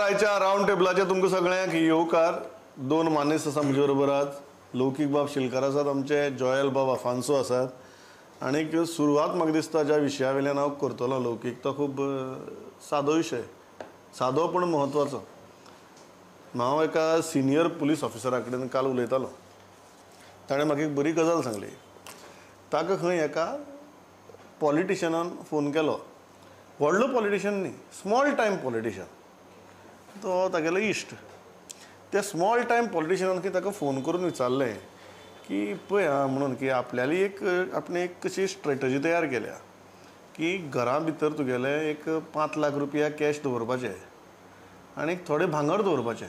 आयच्या रावंड टेबलाचे तुमकां सगळ्यांक येवकार. दोन मानेस्त आसा म्हजे बरोबर आज, लौकीक बाब शिलकार आसात आमचे, जॉयल बाब आफान्सो आसात. आनीक सुरवात म्हाका दिसता ज्या विशया वयल्यान हांव करतलो लौकीक, तो खूब सादो विशय, सादो पूण म्हत्वाचो. हांव एका सिनियर पुलीस ऑफिसरा कडेन काल उलयतालो, ताणें म्हाका एक बरी गजाल सांगली. ताका खंय एका पॉलिटिशनान फोन केलो, व्हडलो पॉलिटिशन न्ही, स्मॉल टायम पॉलिटिशन, तो तागेलो इश्ट. त्या स्मॉल टायम पॉलिटिशनान खंय ताका फोन करून विचारलें की पळय आं म्हणून की आपल्याली एक आपणे एक कशी स्ट्रेटजी तयार केल्या की घरा भितर तुगेले एक 5 लाख रुपया कॅश दवरपाचे आनी थोडे भांगर दवरपाचें.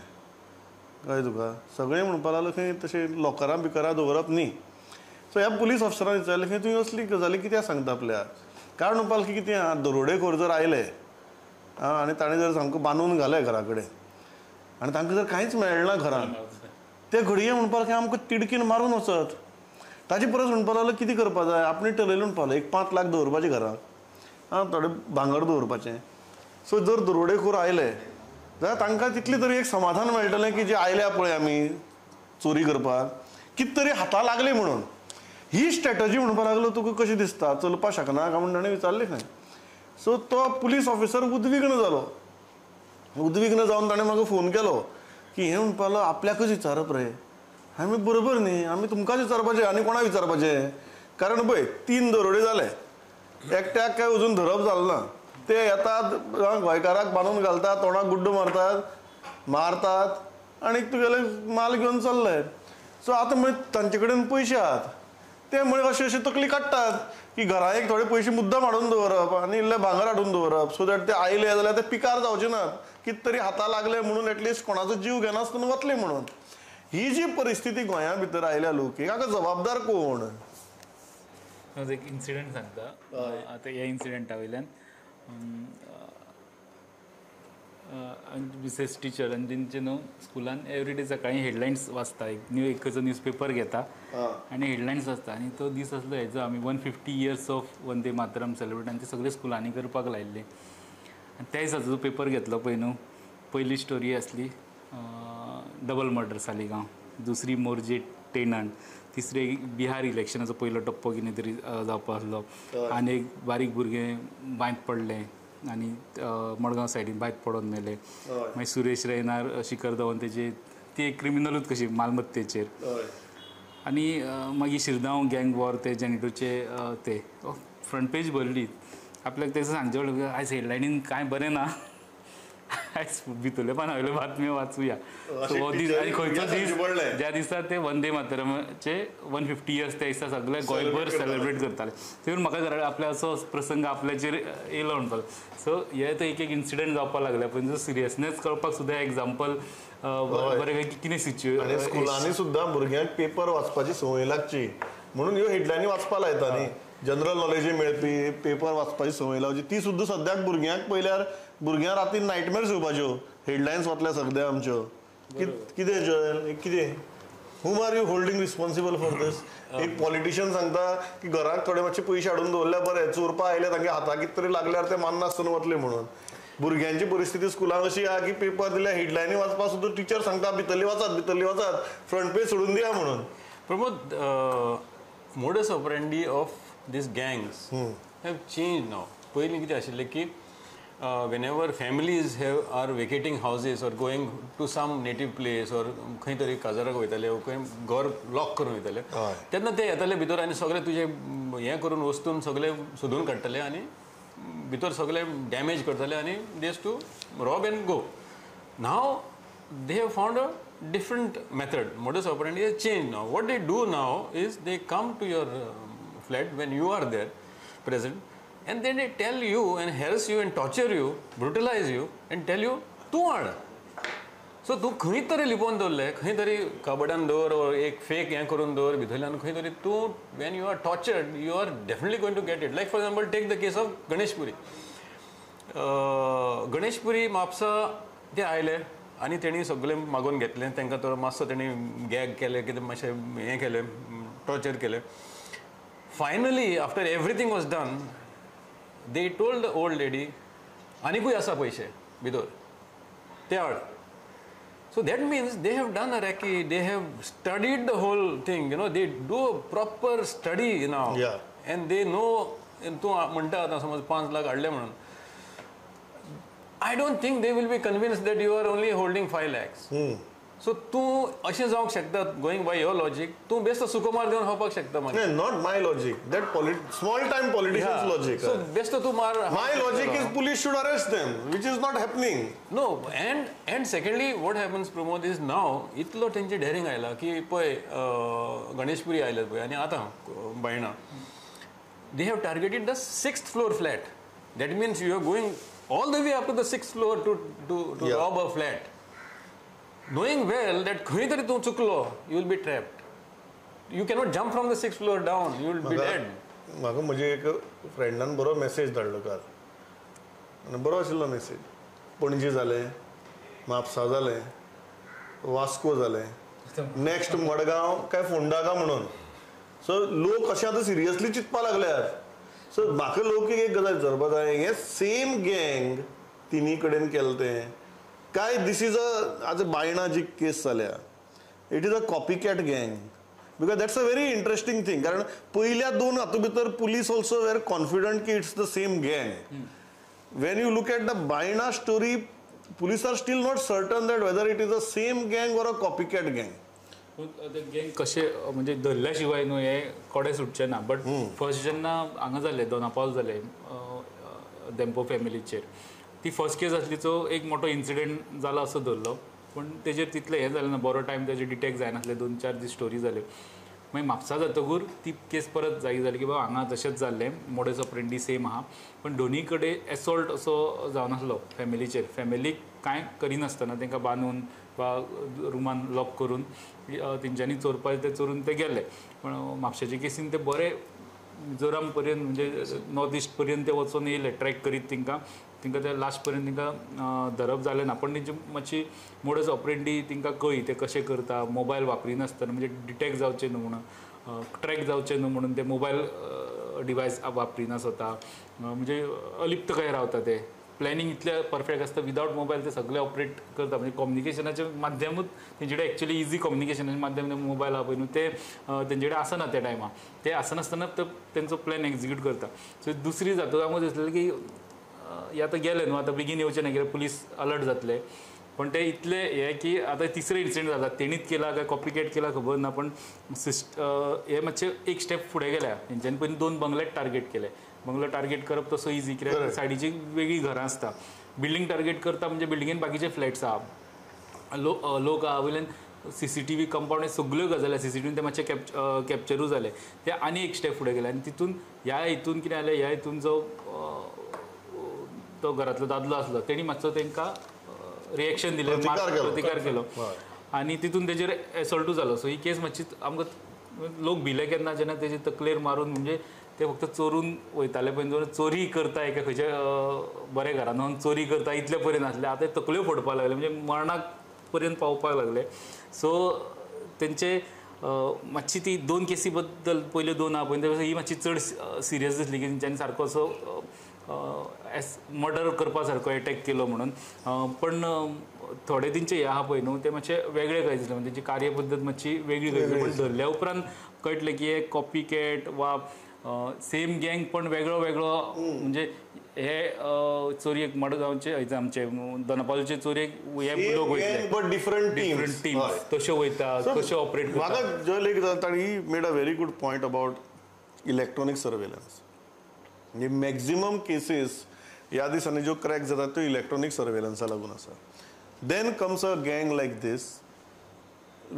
कळ्ळें तुका? सगळें म्हणपाक लागलो खंय तशें लॉकरां बिकरां दवरप न्ही. सो ह्या पुलीस ऑफिसरान विचारलें खंय तुवें असली गजाली कित्याक सांगता आपल्याक? कारण म्हणपाक की कितें आं, दरोडेखोर जर आयले आं आनी ताणें जर सामको बांदून घालें घरा कडेन आनी तांकां जर कांयच मेळना घरान, ते घडये म्हणपाक की आमकां तिडकीन मारून वचत. ताजे परस म्हणपाक लागलो कितें करपाक जाय, आपणें ठरयलें म्हणपाक लागलो एक 5 लाख दवरपाचें घरांत आं, थोडें भांगर दवरपाचें. सो जर दरोडेखोर आयले जाल्यार तांकां तितलें तरी एक समाधान मेळटलें की जे आयल्या पळय आमी चोरी करपाक, कितें तरी हाता लागले म्हणून. ही स्ट्रॅटजी म्हणपाक लागलो तुका कशी दिसता, चलपाक शकना काय म्हूण ताणें विचारलें खंय. सो तो पुलीस ऑफिसर उद्विग्न जालो. उद्विग्न जावन ताणें म्हाका फोन केलो की हें म्हणपाक लागलो आपल्याकूच विचारप रे, आमी बरोबर न्ही, आमी तुमकांच विचारपाचें आनी कोणाक विचारपाचें? कारण पळय 3 दरोडे जाले, एकट्याक काय अजून धरप जालें ना. ते येतात गोंयकाराक बांदून घालतात, तोंडाक गुड्डो मारतात, मारतात आनी तुगेले माल घेवन चल्ले. सो आतां मागीर तांचे कडेन पयशे आहात, ते मागीर अशें अशें तकली काडटात की घरा एक थोडे पयशे मुद्दम हाडून दवरप आनी इल्लें भांगर हाडून दवरप, सो that ते आयले जाल्यार ते पिकार जावचे नात, कितें तरी हाता लागले म्हणून एटलिस्ट कोणाचो जीव घेनासतना वतले म्हणून. ही जी परिस्थिती गोंया भितर आयल्या लोक, हाका जबाबदार कोण? एक इन्सिडंट सांगता आतां ह्या इन्सिडंटा वयल्यान. मिसेस टिचर आनी तेंचे न्हू स्कुलान एवरी डे सकाळी हेडलायन्स वाचता, एक न्यू एक खंयचो न्यूजपेपर घेता आनी हेडलायन्स वाचता. आनी तो दीस आसलो हेजो, आमी 150 years of Vande Mataram celebrate आनी ते सगळे स्कुलांनी करपाक लायिल्ले. आनी त्या दिसाचो जो पेपर घेतलो पळय न्हू, पयली स्टोरी आसली डबल मर्डर सालिगांव, दुसरी मोरजे टेनंट, तिसरे बिहार इलेक्शनाचो पयलो टप्पो कितें तरी जावपा आसलो, आनी एक बारीक भुरगें बांयत पडलें आनी मडगांव सायडीन बांयत पडोन मेलें. मागीर सुरेश रैनार शिखर धवन तेजी ती एक क्रिमिनलूच कशी मालमत्तेचेर. आनी मागीर शिरदांव गँग वॉर, ते जेनिटोचे ते फ्रंट पेज भरली. आपल्याक तें सांगचें पडलें आयज हेडलायनीन कांय बरें ना, आयज भितरल्या पाना वयल्यो बातम्यो वाचुया. सो हो दीस आनी खंयचो दीस ज्या दिसा ते वंदे मातरमाचे 150 इयर्स त्या दिसा सगळे गोंयभर सेलिब्रेट करताले. तेतून म्हाका घरा आपल्या असो प्रसंग आपल्याचेर येयलो म्हणपाक. सो हे तर एक एक इन्सिडंट जावपाक लागले, पण जो सिरियसनेस कळपाक सुद्दां एग्जाम्पल बरें कितें सिच्युएशन. स्कुलांनी सुद्दां भुरग्यांक पेपर वाचपाची संवय लागची म्हणून ह्यो हेडलायनी वाचपाक लायता न्ही, जनरल नॉलेजूय मेळपी पेपर वाचपाची संवय लावची. ती सुद्दां सद्याक भुरग्यांक पळयल्यार भुरग्यांक रातीन नायटमेअर्स येवपाच्यो हेडलायन्स वाचल्या सगळ्या आमच्यो. कितें जॉयल, कितें whom are you holding responsible for this? एक पॉलिटिशियन सांगता की घराक थोडे मातशे पयशे हाडून दवरल्यार बरें, चोरपा आयले तांगे हाताक कितें तरी लागल्यार ते माननासतना वतले म्हणून. भुरग्यांची परिस्थिती स्कुलान अशी आहा की पेपर दिल्यार हेडलायनी वाचपाक सुद्दां टिचर सांगता भितरली वाचात, भितरली वाचात, फ्रंट पेज सोडून दिया म्हणून. Pramod, modus operandi of these gangs have changed now. पयलीं कितें आशिल्लें की whenever families are vacating houses or going to some native place or खंय तरी काजाराक वयताले वो खंय घर लॉक करून वयताले, तेन्ना ते येताले भितर आनी सगळे तुजे हें करून वस्तून सगळे सोदून काडटाले आनी भितर सगळे डॅमेज करताले आनी they used to rob and go. Now they have found a different method. Modus operandi has changed now. What they do now is they come to your flat when you are there present, and then they tell you and harass you and torture you, brutalize you and tell you तूं हाड. So तूं खंय तरी लिपोवन दवरलें, खंय तरी कबडान दवर or एक फेक हें करून दवर भितरल्यान खंय तरी तूं when you are tortured you are definitely going to get it. Like for example take the case of Ganeshpuri. Ganeshpuri Mapusa ते आयले आनी तेणी सगळें मागोवन घेतलें, तांकां तो मातसो तेणी गॅग केलें, कितें मातशें हें केलें, टॉर्चर केलें. Finally after everything was done they told the old lady आनिकूय आसा पयशे भितर. ते हाड. So that means they have done a recce, they have studied the whole thing, you know, they do a proper study now. Yeah. And they know, तूं म्हणटा आतां समज 5 लाख हाडले म्हणून, I don't think they will be convinced that you are only holding 5 lakhs. So तूं अशें जावंक शकता, going by your logic, तूं बेस्तो सुको मार दिवन खावपाक शकता मागीर. Not my logic, that small time politicians logic. So बेस्तो तूं मार. My logic is police should arrest them, which is not happening. No, and secondly what happens Pramod is now इतलो तेंचे डेरिंग आयला की पळय गणेशपुरी आयले पळय आनी आतां Baina, they have targeted the 6th floor flat. That means you are going all the way up to the 6th floor to rob a flat, knowing well that खंय तरी तूं चुकलो, you will be trapped. You cannot jump from the 6th floor down, you will be dead. म्हाका म्हजे एक फ्रेंडान बरो message धाडलो काल, आनी बरो आशिल्लो मॅसेज. पणजी जालें, म्हापसा जालें, वास्को जालें, नेक्स्ट मडगांव काय फोंडा का म्हणून. सो लोक अशें आतां सिरियसली चिंतपा लागल्यात. सो म्हाका लोक एक गजाल विचारपा जाय, हें सेम गँग तिनी कडेन केलें तें काय this is a, आतां बायणा जी केस जाल्या, it is a copycat gang, because that's a very interesting thing. कारण पयल्या दोन हातूंत भितर पुलीस ऑल्सो वेर कॉन्फिडंट की it's the same gang. When you look at the Baina story, police are still not certain that whether it is the same gang or a copycat gang. Gang कशें म्हणजे धरल्या शिवाय न्हू हे कोडे सुटचें ना. बट फर्स्ट जेन्ना हांगा जालें, दोनापावल जालें धेंपो फॅमिलीचेर, ती फर्स्ट केस आसली, सो एक मोठो इन्सिडंट जाला असो धरलो, पूण तेजेर तितलें हें जालें ना, बरो टायम तेजेर डिटेक्ट जायनासलें, 2-4 दीस स्टोरी जाल्यो. मागीर म्हापसा जातकूर ती केस परत जागी जाली की बाबा हांगा तशेंच जाल्लें, मोडस ऑपरेंडी सेम आहा, पण दोनी कडेन एसॉल्ट असो जावनासलो फॅमिलीचेर. फॅमिलीक कांय करिनासतना तांकां बांदून वा रुमान लॉक करून तेंच्यांनी चोरपाचें तें चोरून ते गेले. पण म्हापशेचे केसीन ते बरे मिझोराम पर्यंत म्हणजे नॉर्थ इस्ट पर्यंत ते वचून येयले ट्रॅक करीत, तांकां तांकां ते लास्ट पर्यंत तांकां धरप जालें ना. पण तेंची मातशी मोडस ऑपरेंडी तांकां कळ्ळी, ते कशें करता, मोबायल वापरिनासतना म्हणजे डिटेक्ट जावचें न्हू म्हणून, ट्रॅक जावचें न्हू म्हणून ते मोबायल डिवायस वापरिना स्वता, म्हणजे अलिप्त कशें रावता ते. प्लॅनिंग इतलें परफेक्ट आसता, विदावट मोबायल ते सगळे ऑपरेट करता, म्हणजे कम्युनिकेशनाचें माध्यमूच तेंचे कडेन एक्चुअली इजी कम्युनिकेशनाचें माध्यम मोबायल आहा पळय न्हू, ते तेंचे कडेन आसना त्या टायमार, ते आसनासतना ते तेंचो प्लॅन एक्झिक्यूट करता. सो दुसरी जातकच आमकां दिसलें की हे आतां गेले न्हू, आतां बेगीन येवचें ना कित्याक पुलीस अलर्ट जातले. पण ते इतले हे की आतां तिसरें इन्सिडंट जाता, तेणीच केला काय कॉपीकॅट केला खबर ना, पण हे मातशें एक स्टेप फुडें गेल्या. तेंच्यांनी पयलीं 2 बंगले टार्गेट केले. बंगलो टार्गेट करप तसो इजी कित्याक सायडीची वेगळी घरां आसता. बिल्डींग टार्गेट करता म्हणजे बिल्डिंगेन बाकीचे फ्लॅट्स आहा, लोक आहा, वयल्यान CCTV compound सगळ्यो गजाली CCTV ते मातशे कॅप्चरूय जाले. ते आनी एक स्टेप फुडें गेले आनी तितून ह्या हितून कितें जालें, ह्या हितून जो तो घरांतलो दादलो आसलो तेणी मातसो तांकां रिएक्शन दिलें, प्रतिकार केलो आनी तितून तेजेर एसॉल्टूय जालो. सो ही केस मातशी आमकां लोक भिले केन्ना जेन्ना तेजे तकलेर मारून, म्हणजे ते फक्त चोरून वयताले पळय, चोरी करता एका खंयच्या बऱ्या घरान वचून चोरी करता इतले पर्यंत आसले, आतां तकल्यो फोडपाक लागले, म्हणजे मरणाक पर्यंत पावपाक लागले. सो तेंचे मातशी ती 2 केसी बद्दल पयल्यो 2 आहा पळय, ही मातशी चड सिरियस दिसली की तेंच्यांनी सारको असो एस मर्डर करपा सारको एटॅक केलो म्हणून. पण थोडे तेंचे हे आहा पळय न्हू ते मातशे वेगळे काय दिसले, म्हणजे तेंची कार्यपद्दत मातशी वेगळी कळ्ळी. पण धरल्या उपरांत कळटलें की हे कॉपीकॅट वा सेम गँग पण वेगळो वेगळो, म्हणजे हे चोरयेक मडगांवचे आमचे दोनापावलचे चोरयेक हे लोक वयतले, बट डिफरंट टीम्स तश्यो वयता, कश्यो ऑपरेट करता. म्हाका जो एक ताणी made a very good point about electronic surveillance. म्हणजे मॅक्झिमम केसीस ह्या दिसांनी ज्यो क्रॅक जातात त्यो इलेक्ट्रॉनीक सर्वेलन्सा लागून आसा. Then comes a gang like this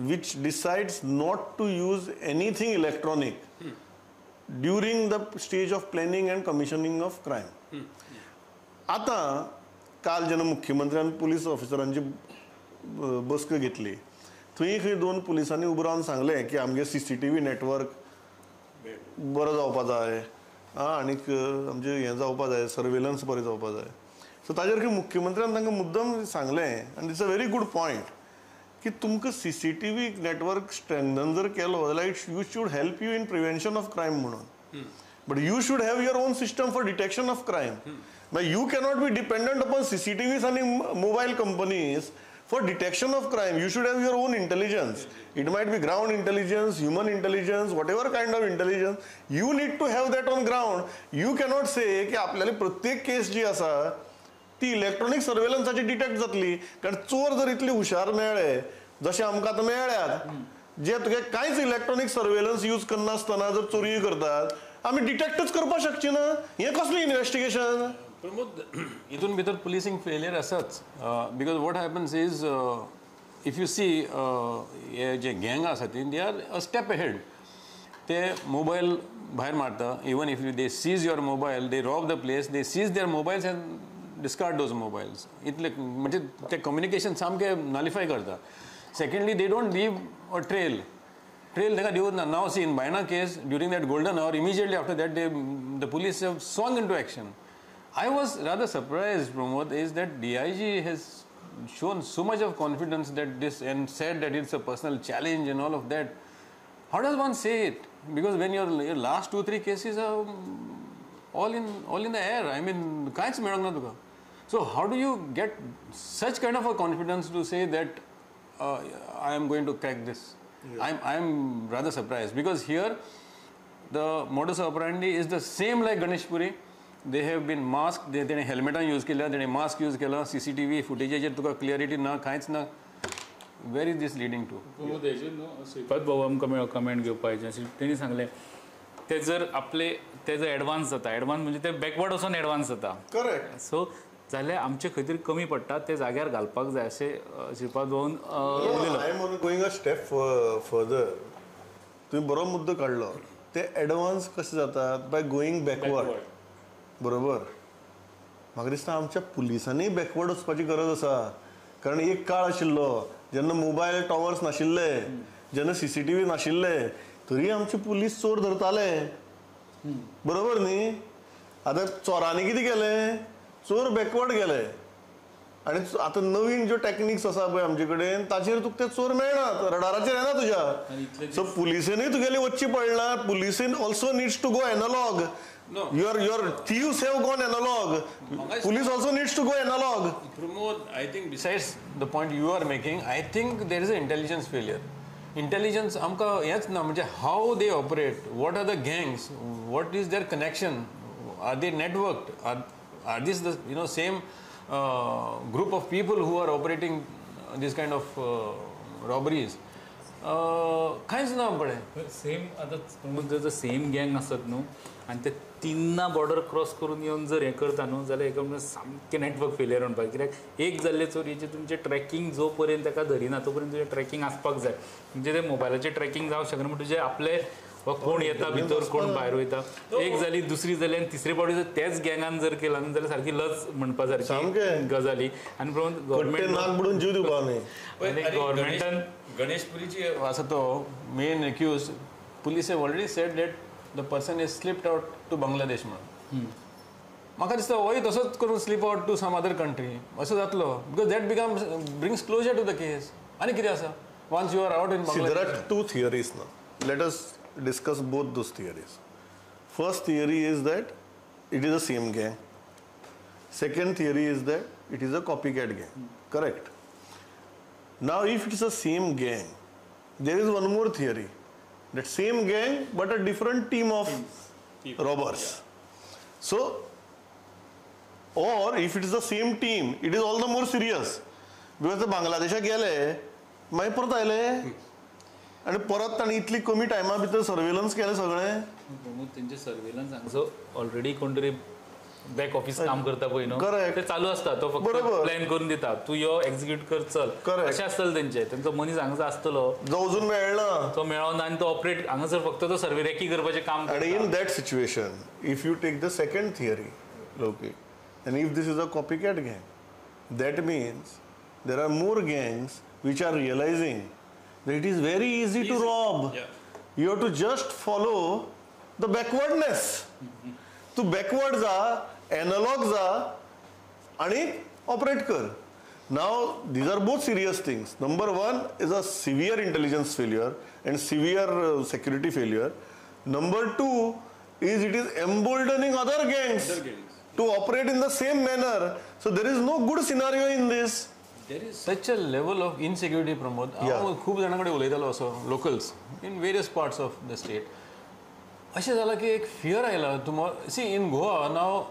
which decides not to use anything electronic during the stage of planning and commissioning of crime. आता काल जेन्ना मुख्यमंत्र्यान पुलीस ऑफिसरांची बसका घेतली, थंय खंय 2 पुलिसांनी उबो रावन सांगलें की आमगे CCTV network बरो जावपा जाय आनीक आमचें हें जावपा जाय, सर्वेलन्स बरें जावपा जाय. सो ताजेर खंय मुख्यमंत्र्यान तांकां मुद्दम सांगलें, आनी it's a very good point की तुमकां CCTV network strengthen जर केलो जाल्यार it you should help you in prevention of crime म्हणून, but you should have your own system for detection of crime. मागीर you cannot be dependent upon CCTVs आनी mobile companies for detection of crime. You should have your own intelligence. It might be ground intelligence, human intelligence, whatever kind of intelligence. You need to have that on ground. You cannot say की आपल्याला प्रत्येक केस जी आसा ती electronic सर्वेलन्साची detect जातली. कारण चोर जर इतले हुशार मेळ्ळे जशे आमकां आतां मेळ्ळ्यात, जे तुगे कांयच इलेक्ट्रॉनिक सर्वेलन्स यूज करनासतना जर चोरी करतात, आमी डिटेक्टच करपाक शकची ना. हें कसलें इन्वेस्टिगेशन? प्रमोद, हितून भितर पुलिसींग फेलियर आसाच. Because what happens is, if you see hey J गँग आसा ती, they are a step ahead. ते मोबायल भायर मारता. Even if they seize your mobile, they rob the place, they seize their mobiles and discard those mobiles. इतले म्हणजे ते communication सामकें नलिफाय करता. Secondly, they don't leave a trail. Trail ताका दिवत ना. Now see in Baina case, during that golden hour, immediately after that the police have swung into action. I was rather surprised, Pramod, is that DIG has shown so much of confidence that this and said that it's a personal challenge and all of that. How does one say it? Because when your last 2-3 cases are all in the air, I mean, कांयच मेळोंक ना तुका. So how do you get such kind of a confidence to say that I am going to crack this? Yeah. I am rather surprised, because here the modus operandi is the same like Ganeshpuri. They have been masked. तेणे हेल्मेटां use केल्या, तेणे mask use केला, CCTV फुटेजाचेर तुका clarity ना, कांयच ना. Where is this leading to? हेजेर न्हू श्रीपाद बाबू आमकां मेळ्ळो कमेंट घेवपाचें. तेणी सांगलें ते जर आपले ते जर एडवान्स जाता, एडवान्स म्हणजे ते बॅकवर्ड वचून एडवान्स जाता. करेक्ट. सो जाल्यार आमचे खंय तरी कमी पडटा, ते जाग्यार घालपाक जाय अशें श्रीपाद बाबून उलयलो. I am going a step further. तुवें बरो मुद्दो काडलो. ते एडवान्स कशे जातात? By going backward. बरोबर. म्हाका दिसता आमच्या पुलिसांनी बॅकवर्ड वचपाची गरज आसा. कारण एक काळ आशिल्लो जेन्ना मोबायल टॉवर्स नाशिल्ले, जेन्ना CCTV नाशिल्ले, तरी आमचे पुलीस चोर धरताले. बरोबर न्ही? आतां चोरांनी कितें केलें? चोर बॅकवर्ड गेले. आनी आतां नवीन ज्यो टॅक्निक्स आसा पळय आमचे कडेन, ताचेर तुका ते चोर मेळनात, रडाराचेर येना तुज्या. सो पुलिसेनूय तुगेली वचची पडना. पुलिसेन also needs to go analogue. No. Your thieves have gone analog. Police also needs to go analog. Pramod, I think besides the point you are making, I think there is an intelligence failure. Intelligence आमकां हेंच ना, म्हणजे how they operate, what are the gangs, what is their connection, are they networked, are this the same group of people who are operating this kind of robberies? कांयच ना आमकडे. Same आतां जर same गँग आसत न्हू आनी ते तिन्ना बॉर्डर क्रॉस करून येवन जर हें करता न्हू जाल्यार हेका म्हणून सामकें नेटवर्क फेलियर म्हणपाक. कित्याक एक जाल्ले चोरयेचें तुमचें ट्रॅकिंग जो पर्यंत ताका धरिना तो पर्यंत तुजें ट्रॅकिंग आसपाक जाय. म्हणजे ते मोबायलाचें ट्रॅकिंग जावंक शकना, पूण तुजें आपले कोण येता भितर कोण भायर वयता, एक जाली दुसरी जाली आनी तिसरे फावटी जर तेच गँगान जर केला न्हू जाल्यार सारकी लज म्हणपा सारकी गजाली. आनी प्रमाण गव्हर्मेंट जीव दिवपा न्ही. गव्हर्मेंटान गणेशपुरीची आसा तो main accused, police have already said that the person is slipped out to Bangladesh म्हणून. म्हाका दिसता होय तसोच करून slip out to some other country असो जातलो, because that becomes brings closure to the case. आनी कितें आसा once you are out in Bangladesh? There are two theories now. Let us discuss both those theories. First theory is that it is the same gang. Second theory is that it is a copycat gang. Correct. Now if it is the same gang, there is one more theory. That same gang but a different team of robbers. Yeah. So, or if it is the same team, it is all the more serious. Because the Bangladesha गेले, मागीर परत आयले आनी परत तांणी इतली कमी टायमा भितर सर्वेलन्स केलें सगळें. तेंचे सर्वेलन्स हांगसो ऑलरेडी कोण तरी बॅक ऑफिस काम करता पळय न्हू, ते चालू आसता, तो फक्त प्लॅन करून दिता, तूं यो एक्झिक्यूट कर चल, अशें आसतलें तेंचें. तेंचो मनीस हांगसर आसतलो जो अजून मेळना, तो मेळना आनी तो ऑपरेट हांगासर फक्त तो सर्वे रेकी करपाचें काम करता. आनी in that situation if you take the second theory, okay, and if this is a copycat gang, that means there are more gangs which are realizing that it is very easy to rob. Yeah. You have to just follow the backwardness. तू backward जा, analog जा आणि operate कर. Now these are both serious things. Number one is a severe intelligence failure and severe security failure. Number two is it is emboldening other gangs. to operate in the same manner. So there is no good scenario in this. There is such a level of insecurity, Pramod. हांव खूब जाणां कडेन उलयतालो असो, locals in various parts of the state. अशें जालां की एक फियर आयला. See, in Goa now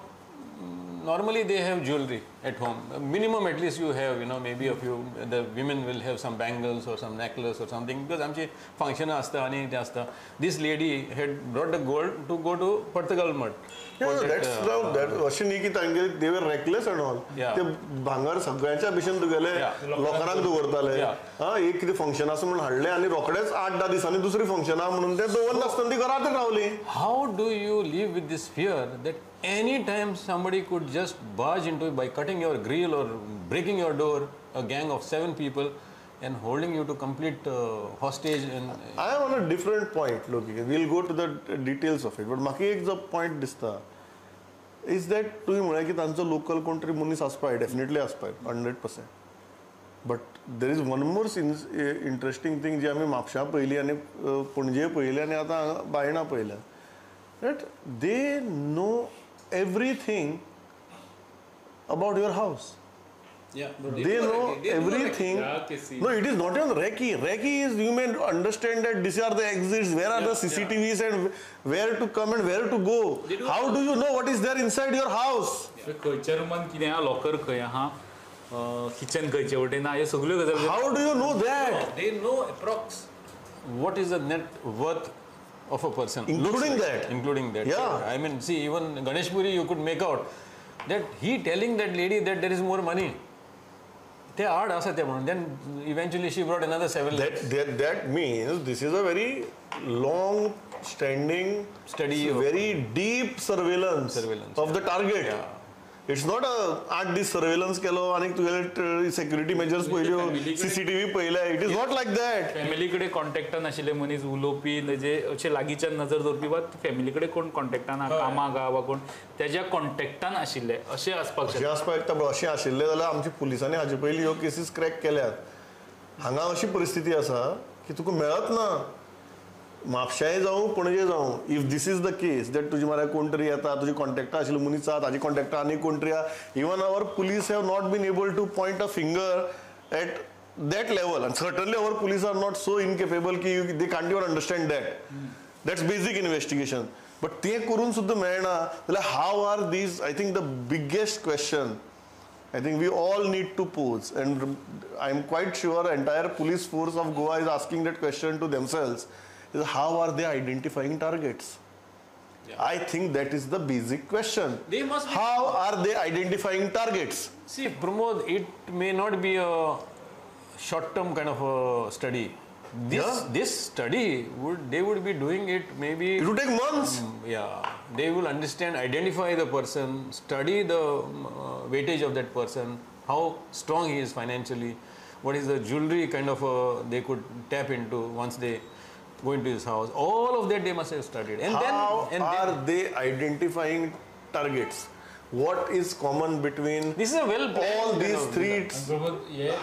normally they have jewelry at home. Minimum at least you have, you know, maybe a few, the women will have some bangles or some necklace or something, because आमची फंक्शनां आसता आनी तें आसता. This lady had brought the gold to go to Partagal Math. अशें न्ही की तांगे they were reckless and all. ते भांगर सगळ्यांच्या भशेन तुगेले लोकांक दवरताले. हा, एक कितें फंक्शन आसा म्हणून हाडलें आनी रोखडेच 8-10 दिसांनी दुसरी फंक्शनां म्हणून ते दवरनासतना ती घरांत रावली. How do you live with this fear that any time somebody could just barge into by cutting your grill or breaking your door, a gang of 7 people, and holding you to complete hostage? And I am on a different point, Loki. We'll go to the details of it. But म्हाका एक जो point दिसता is that तुवें म्हळें की तांचो local कोण तरी मनीस आसपाय, definitely आसपाय, 100%. But there is one more interesting thing जी आमी म्हापशां पळयली आनी पणजे पळयली आनी आतां बायणा पळयल्या, that they know everything about your house. Yeah, they know everything. No, it is not even recce. Recce is you may understand that these are the exits, where are the CCTVs and where to come and where to go. How do you know what is there inside your house? खंयच्या रुमान कितें आहा, locker खंय आहा, kitchen खंयचे वटेन आहा, ह्यो सगळ्यो गजाली. How do you know that? They know approx what is the net worth of a person, including that. Including that. Yeah. I mean, see, even Ganeshpuri, you could make out that he telling that lady that there is more money. They are asa te म्हणून. Then eventually she brought another 7 lakhs. That means this is a very long standing study, very deep surveillance of the target. Yeah. It's not a 8 दीस surveillance केलो आनी तुगेले security measures पळयल्यो, CCTV पळयले. It is not like that. Family कडेन कॉन्टॅक्टान आशिल्ले मनीस उलोवपी, जे अशे लागींच्यान नजर दवरपी, वा फॅमिली कडेन कोण कॉन्टॅक्टान आहा, कामाक आहा वा कोण तेज्या कॉन्टॅक्टान आशिल्ले अशें आसपाक शकता. अशें आसपाक शकता. अशें आशिल्लें जाल्यार आमच्या पुलिसांनी हाजे पयलीं ह्यो केसीस क्रॅक केल्यात. हांगा अशी परिस्थिती आसा की तुका मेळत ना, म्हापशांय जावं पणजे जावं, if this is the case that तुजे म्हऱ्या कोण तरी येता, तुजे कॉन्टॅक्टा आशिल्लो मनीस आहा, ताजे कॉन्टॅक्टा आनी कोण तरी आहा. Even our police have not been able to point a finger at that level, and certainly our police are not so incapable की they can't even understand that. That's basic investigation. But तें करून सुद्दां मेळना जाल्यार how are these? I think the biggest question I think we all need to pose, and I am quite sure entire police force of Goa is asking that question to themselves, is how are they identifying targets? Yeah. I think that is the basic question. They must be. How are they identifying targets? See, Pramod, it may not be a short-term kind of a study. This study, they would be doing it maybe... It would take months. Yeah. They will understand, identify the person, study the weightage of that person, how strong he is financially, what is the jewelry kind of they could tap into once they go into his house. All of that they must have studied. And how then, are they identifying targets? What is common between this is a well all these three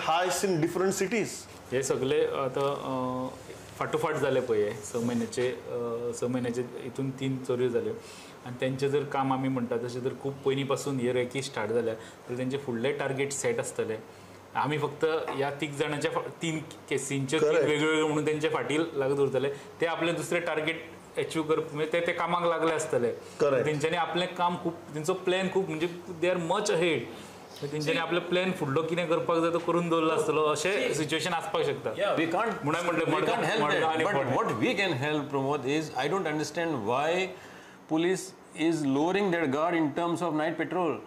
heists in different cities? हे सगळे आतां फाटोफाट जाले पळय, 6 म्हयन्याचे हितून 3 चोरयो जाल्यो आनी तेंचें जर काम आमी म्हणटा तशें जर खूब पयलीं पासून हे रेकी स्टार्ट जाल्या जाल्यार तेंचे फुडले टार्गेट सेट आसतले. आमी फक्त ह्या 3 जाणांच्या 3 केसींच्यो वेगळ्यो म्हणून तेंच्या फाटीं लागत उरतले, ते आपले दुसरे टार्गेट अचीव करप म्हणजे ते कामाक लागले आसतले. तेंच्यांनी आपलें काम खूब, तेंचो प्लॅन खूब म्हणजे they are much ahead, तेंच्यांनी आपलो प्लॅन फुडलो कितें करपाक जाय तो करून दवरलो आसतलो, अशें सिच्युएशन आसपाक शकता. म्हणून म्हणलें, but what we can help, Pramod, is I don't understand why police is lowering that guard in terms of night patrol.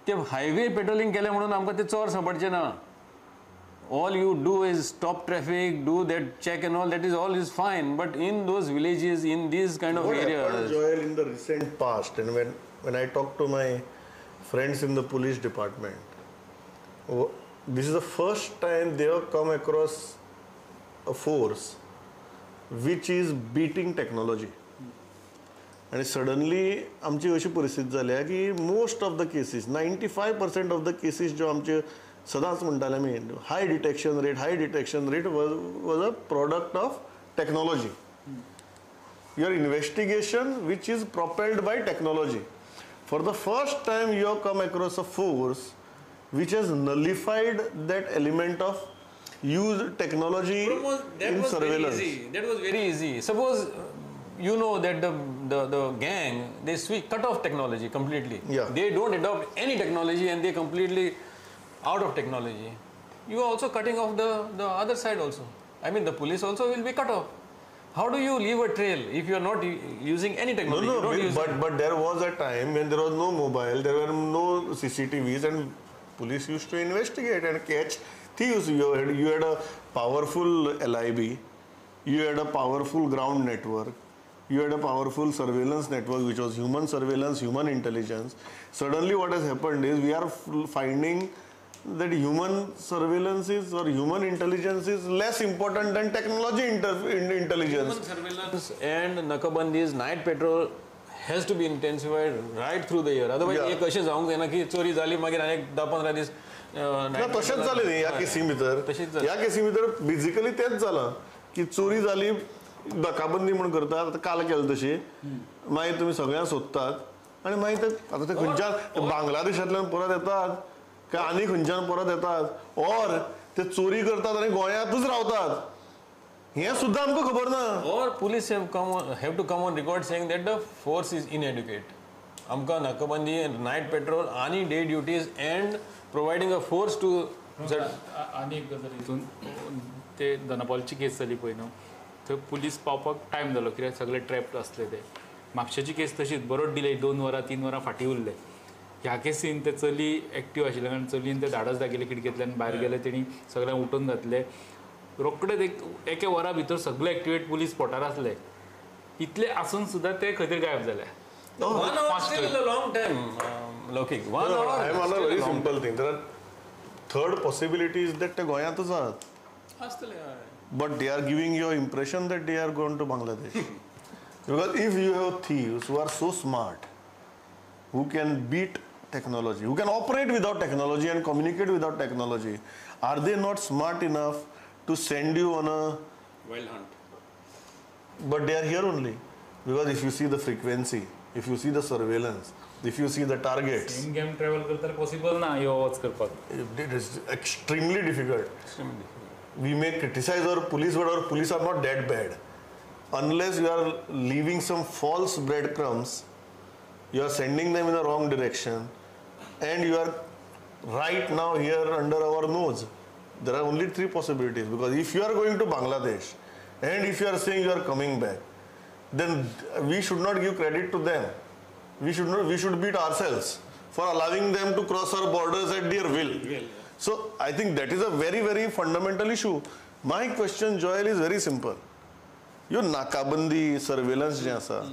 ते हायवे पेट्रोलिंग केलें म्हणून आमकां ते चोर सांपडचे ना. All you do is stop traffic, do that check and all, that is all is fine. But in those villages, in these kind of what areas... What happened, Joel, in the recent past, and when I talk to my friends in the police department, this is the first time they have come across a force which is beating technology. And suddenly, आमची अशी परिस्थिती जाल्या की most of the cases, 95% of the cases ज्यो आमचे सदांच म्हणटाले आमी, high detection rate was a product of technology. Your investigation which is propelled by technology. For the first time you have come across a force which has nullified that element of use technology in surveillance. That was very easy. Suppose you know that the gang, they switch, cut off technology completely. Yeah. They don't adopt any technology and they completely out of technology. You are also cutting off the other side also. I mean, the police also will be cut off. How do you leave a trail if you are not using any technology? No, no, but there was a time when there was no mobile, there were no CCTVs, and police used to investigate and catch thieves. You had a powerful LIB, you had a powerful ground network, you had a powerful surveillance network, which was human surveillance, human intelligence. Suddenly what has happened is we are finding that human surveillance is or human intelligence is less important than technology intelligence. Human surveillance and nakabandis, night patrol has to be intensified right through the year. Otherwise, एक अशें जावंक जायना की चोरी जाली मागीर आनी 10-15 दीस. ना, तशेंच जालें न्ही ह्या केसी भितर. ह्या केसी भितर बेजिकली तेंच जालां की चोरी जाली, नाकाबंदी म्हूण करतात, काल केलें तशी, मागीर तुमी सगळ्यांक सोदतात आनी मागीर ते आतां ते खंयच्यान बांगलादेशांतल्यान परत येतात काय आनी खंयच्यान परत येतात, ऑर ते चोरी करतात आनी गोंयांतूच रावतात, हें सुद्दां आमकां खबर ना. Or police have to come on record saying that the force is inadequate. आमकां नाकाबंदी, नायट पेट्रोल आनी day duties and providing a force to. आनी एक गजाल हितून ते दनापालची केस जाली पळय न्हू, थंय पुलीस पावपाक टायम जालो कित्याक सगळे ट्रॅप्ड आसले ते. म्हापशेची केस तशीच बरोच डिले, 2 वरां 3 वरां फाटीं उरले. ह्या केसीन ते चली एक्टीव आशिल्ले कारण चलयेन ते धाडस दाखयलें, खिडकेंतल्यान भायर गेले, तेणी सगळ्यांक उठोवन घातले. रोखडेच एक एके वरा भितर सगळे एक्टिवेट पुलीस स्पॉटार आसले. इतले आसून सुद्दां ते खंय तरी गायब जाले. 1 hour still a long time, Laukik. 1 hour. I am on a very simple thing. There are third possibility is that ते गोंयांतूच आहात, but they are giving you impression that they are going to Bangladesh. Because if you have thieves who are so smart, who can beat technology, who can operate without technology and communicate without technology, are they not smart enough to send you on a wild hunt? But they are here only. Because if you see the frequency, if you see the surveillance, if you see the targets. Same game travel करताना possible ना यो वच करपाक. It is extremely difficult. Extremely difficult. We may criticize our police, but our police are not that bad. Unless you are leaving some false breadcrumbs, you are sending them in the wrong direction, and you are right now here under our nose. There are only 3 possibilities, because if you are going to Bangladesh and if you are saying you are coming back, then we should not give credit to them. We should not, we should beat ourselves for allowing them to cross our borders at their will. Yeah. So I think that is a very, very fundamental issue. My question, Joel, is very simple. Your nakabandi surveillance je asa,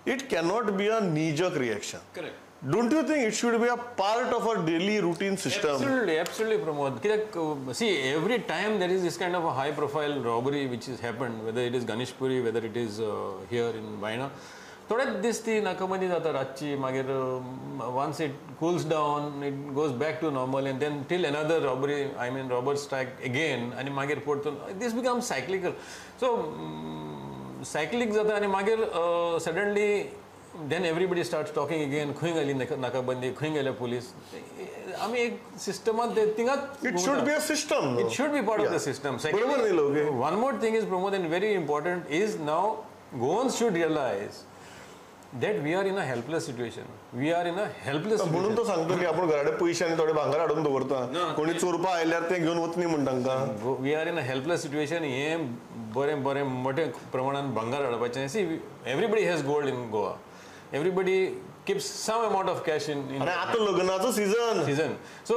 it cannot be a knee-jerk reaction. Correct. Don't you think it should be a part of our daily routine system? Absolutely, absolutely, Pramod. See, every time there is this kind of a high-profile robbery which has happened, whether it is Ganeshpuri, whether it is here in Baina, थोडेच दीस ती नाकाबंदी जाता रातची, मागीर once it cools down, it goes back to normal, and then till another robbery, I mean robber strike again, आनी मागीर परतून this becomes cyclical. So cyclic जाता आनी मागीर suddenly then everybody starts talking again, खंय गेली नाकाबंदी, खंय गेले पुलीस. आमी एक सिस्टमांत थिंगाच. It should be a system. It should be part of the system. Second, one more thing is, Pramod, and very important is now Goans should realize that we are in a helpless situation. We are in a helpless situation. म्हणून तो सांगतो की आपण घराकडे पैसे आनी थोडे भांगर हाडून दवरता, कोणी चोरपा आयल्यार ते घेवन वतनी म्हण तांकां. We are in a helpless situation. हे बरें बरें मोठे प्रमाणान भांगर हाडपाचें. See, everybody has gold in Goa. Everybody keeps some amount of cash in. आनी आतां लग्नाचो सीजन. So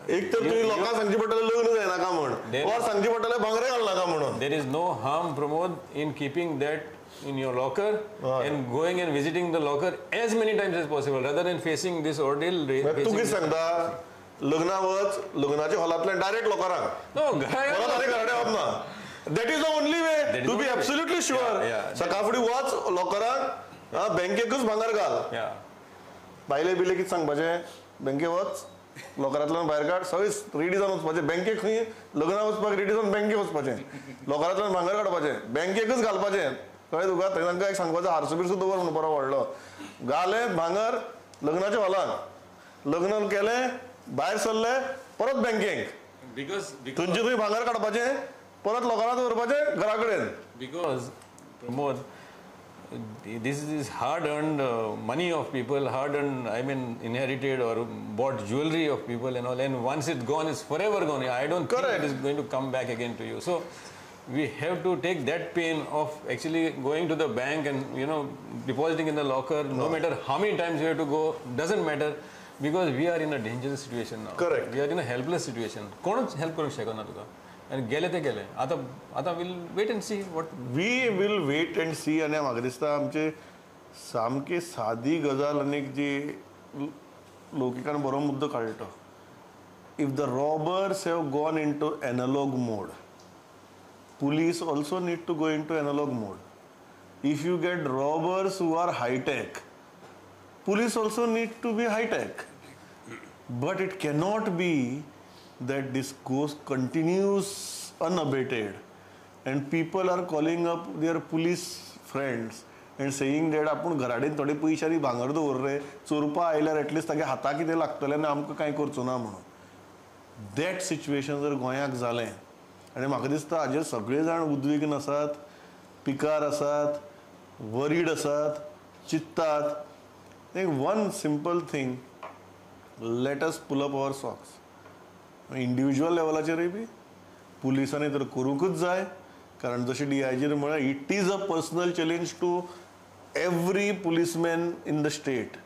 एक तर तुवें लोकांक सांगचें पडटलें लग्न जायनाका म्हण, or सांगचें पडटलें भांगरे घालनाका म्हणून. There is no harm, Pramod, in keeping that in your locker and going and visiting the locker as many times as possible rather than facing this ordeal. तूं कितें सांगता, लग्ना वच, लग्नाच्या हॉलांतल्यान डायरेक्ट लॉकराक. No, परत आनी घरा वचना. That is the only way to be absolutely sure. सकाळ फुडें वच लॉकराक, बँकेकूच भांगर घाल. बायले बिले कितें सांगपाचें, बँके वच, लॉकरांतल्यान भायर काड, सगळें रेडी जावन वचपाचें. बँकेक खंय लग्नाक वचपाक रेडी जावन बँकेक वचपाचें, लॉकरांतल्यान भांगर काडपाचें, बँकेकूच घालपाचें. कळ्ळें तुका? थंय तांकां एक सांगपाचें, हारसो बिरसो दवर म्हणून बरो व्हडलो, घालें भांगर, लग्नाच्या हॉलान लग्न केलें, भायर सरले, परत बँकेक, because थंयचे थंय भांगर काडपाचें, परत लॉकरांत दवरपाचें घरा कडेन. Because Pramod, this is hard earned money of people, hard earned, I mean inherited or bought jewelry of people and all, and once it's gone, it's forever gone. I don't think Correct. It is going to come back again to you. So we have to take that pain of actually going to the bank and, you know, depositing in the locker, no matter how many times you have to go, doesn't matter, because we are in a dangerous situation now. Correct. We are in a helpless situation. कोणच help करूंक शकना तुका, आनी गेले ते गेले. आतां आतां we'll wait and see what we will wait and see. आनी म्हाका दिसता आमचे सामकी सादी गजाल आनी जी लौकिकान बरो मुद्दो काडलो, if the robbers have gone into analog mode, police also need to go into analog mode. If you get robbers who are high tech, police also need to be high tech. But it cannot be that this goes continues unabated and people are calling up their police friends and saying that आपूण घराडेन थोडे पयशे आनी भांगर दवरले, चोरपा आयल्यार at least तागे हाताक कितें लागतलें आनी आमकां कांय करचो ना म्हणून. That situation जर गोंयाक जालें, आनी म्हाका दिसता हाजेर सगळे जाण उद्विग्न आसात, पिकार आसात, वरीड आसात, चिंततात. One simple thing, let us pull up our socks. Individual लेवलाचेरूय बी पुलिसांनी तर करूंकूच जाय, कारण जशें डीआयजीन म्हळें, it is a personal challenge to every policeman in the state.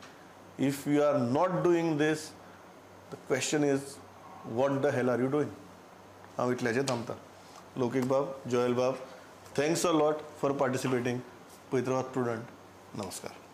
If you are not doing this, the question is what the hell are you doing. हांव इतल्याचेर थांबता. लौकीक बाब, Joel बाब, thanks a lot for participating. पळयत रावात prudent. नमस्कार.